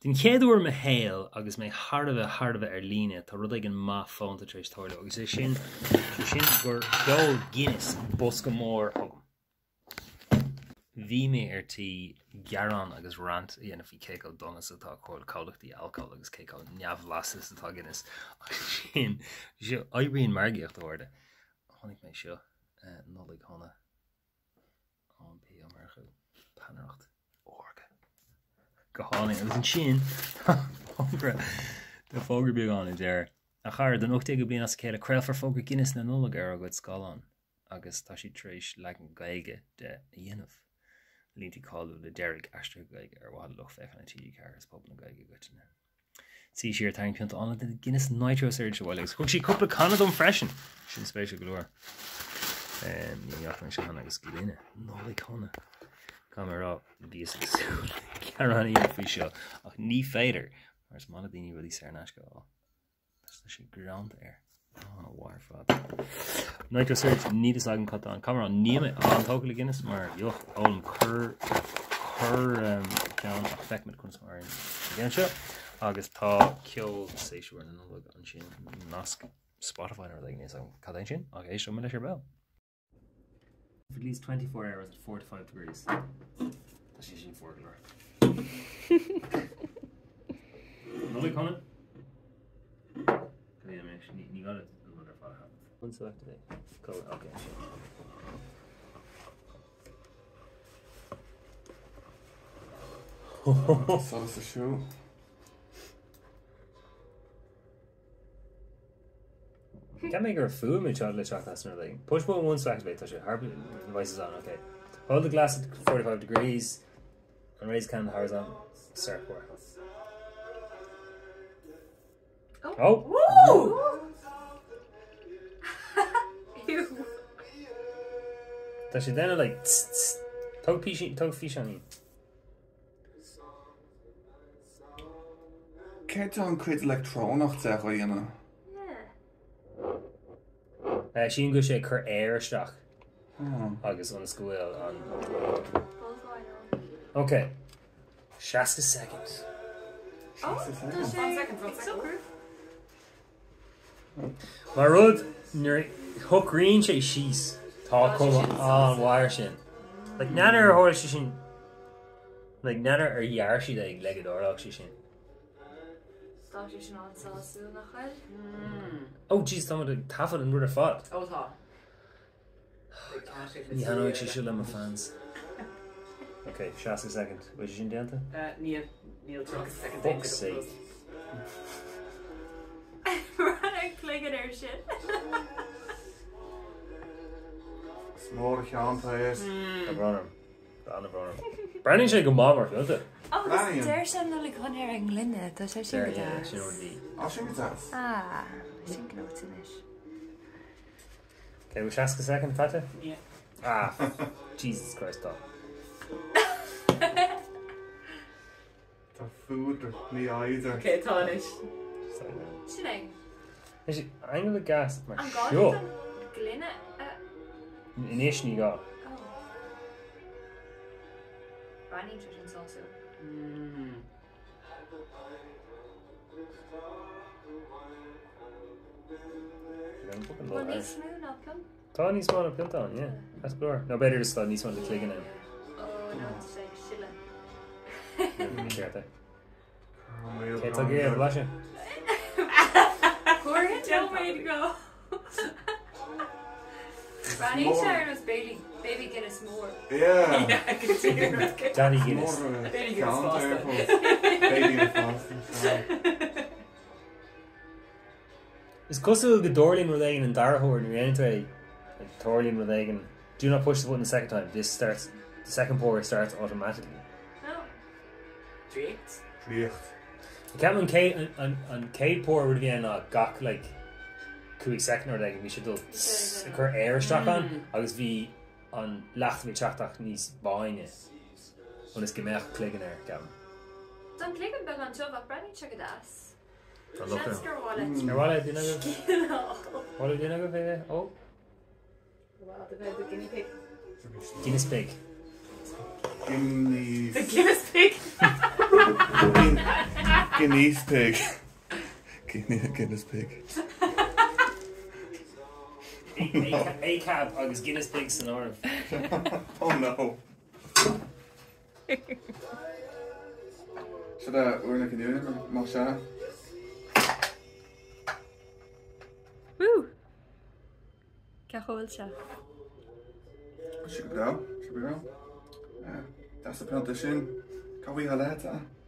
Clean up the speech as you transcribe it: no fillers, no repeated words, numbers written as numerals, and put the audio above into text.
Den chéad uair i mo shaol agus mé thar a bheith thar a bheith ar líne, tá rud éigin maith fónta tar éis tarlú agus é sin, sé sin gur sheol Guinness bosca mór chugam. Bhí mé ar tí gearán agus rant a dhéanamh faoi cé chomh dona is atá comhlachtaí alcóil agus cé chomh neamhbhlasta is atá Guinness agus sin, seo, oibríonn margaíocht a chairde. Chonaic mé seo, Nollaig Shona. Eoin P. Ó Murchú, peannaireacht órga. Go hálainn. Agus ansin tá fógra, tá fógra beag ann a deir, A chara, don 18ú bliain as a chéile, craolfar fógra Guinness na Nollag ar ár gcuid scáileán agus tá siad tar éis leagan Gaeilge de a dhéanamh. Na línte cáiliúla deiridh aistrithe go Gaeilge ar mhaithe le lucht féachana TG4 agus pobal na Gaeilge i gcoitinne. Suigh siar, tarraing pionta álainn de Guinness Nitro Surge abhaile agus thug sí cúpla canna dom freisin. Sin spéisiúil go leor. Ní dheachaigh mé seo cheana agus gloine. Nollaig shona. Caithfidh mé a rá, bhíos ag súil le gearán a dhéanamh faoi seo ach ní féidir mar is maith le daoine rudaí saor in aisce a fháil. Tá sé greanta air. An-mhaith ar fad. Nitro Surge, níl fhios agam cad tá ann. Caithfidh mé a rá, níl mé an-tógtha le Guinness mar dheoch, ólaim corr corr ceann ach feicfimid conas mar an gceann seo. Agus tá ceol séasúr na Nollag ansin, nasc Spotify nó rud éigin, níl fhios agam cad é sin ach éisteoidh mé leis ar ball. For at least 24 hours at 45 degrees. Tá sé sin fuar go leor. Nollaig shona? Ní gá an rud ar fad a thaifead. One select today. Go, okay, sin. Solas ar siúl. Cheap mé go raibh fuaim ag teacht le teacht as an rud éigin. Push button once to activate, tá sé thar device is on, ok. Hold the glass at 45 degrees and raise the can horizontal. Start pour. Oh! Oh! Woo! Ew. Tá sé déanamh like tss tss. Tóg písín, tóg físeáinín. Céard tá an cuid leictreonach de á dhéanamh? Sílim go bhfuil sé ag cur aer isteach agus ionas go bhfuil an. Ok. 60 soicind. 60 soicind. Mar rud, nuair a shocraíonn sé síos, tá cuma an-mhaith air sin. Like, n'fheadar ar tharla sé sin, like, n'fheadar ar dhear siad é le go dtarlódh sé sin. Tá sé sin an-sásúil, nach bhfuil? Oh, jeez, tá muid ag taifead an rud ar fad. Ó tá. Ní thaitneoidh sé seo le mo fans. Ok, 60 soicind. Bhfuil sé sin déanta? Níl, níl 30 soicind déanta. Fuck's sake. Run cloigeann air sin. Is mór a cheann tá air. Tá brón orm. Tá an-bhrón orm. Breathnaíonn sé go maith mar phionta. Agus deir sé Nollaig Shona ar an ngloine, tá sé sin go deas. Sin rud bhí. Á sin go deas. Ah, sin gnóite anois. Ok, bhfuil 60 soicind faighte? Yeah. Ah, Jesus Christ, tá. Tá fuadar, ní fheadar. Ok, tá anois. Sin é. Is angle the gas mar An gá seo. duit an gloine a... Anois ní gá. Oh. Breathnaíonn sé sin sásúil. Mm. Bhfuil níos mó ná pionta? Tá níos mó ná pionta ann, yeah. That's go leor. Nó b'fhéidir just tá níos mó de chloigeann ann. Ó, nó tá sé ag sileadh. Ceart é. Cé tá ag iarraidh blaiseadh? Thabharfainn nóiméad go. Breathnaíonn sé ar nós Baby Baby Guinness mór. Yeah. Yeah, go díreach. Daddy Guinness. Baby Guinness fásta. Baby Guinness fásta. Is cosúil go dtarlaíonn rud éigin an dara huair nuair a dhéanann tú é, like, tarlaíonn rud éigin. Do not push the button the second time. This starts, the second pour starts automatically. Oh. Draíocht? Draíocht. Ceapaim an chéad an an chéad pour rud a bhí ann ná gach like 5 soicind nó rud éigin bhí sé ag dul tss ag cur aer isteach ann agus bhí an leacht a bhí ag teacht amach níos báine ionas go mbeadh cloigeann air, ceapaim. Tá an cloigeann beagán tiubh ach breathnaíonn sé go deas. Tá lucht Seans gur mhaith leat Ar mhaith le duine agaibh? scian a fháil. Mhaith le duine agaibh é a ól? Well, the the guinea pig. Guinness pig. Guinness. The Guinness pig. Guinness pig. Guinness pig. ACAB agus Guinness pig san áireamh. Oh no. Seo é uair na cinniúna más ea. Woo! Cé chomh bhfuil sé? Sé go breá, sé go breá. Deas an pionta sin. Cá bhfuil a leithéid?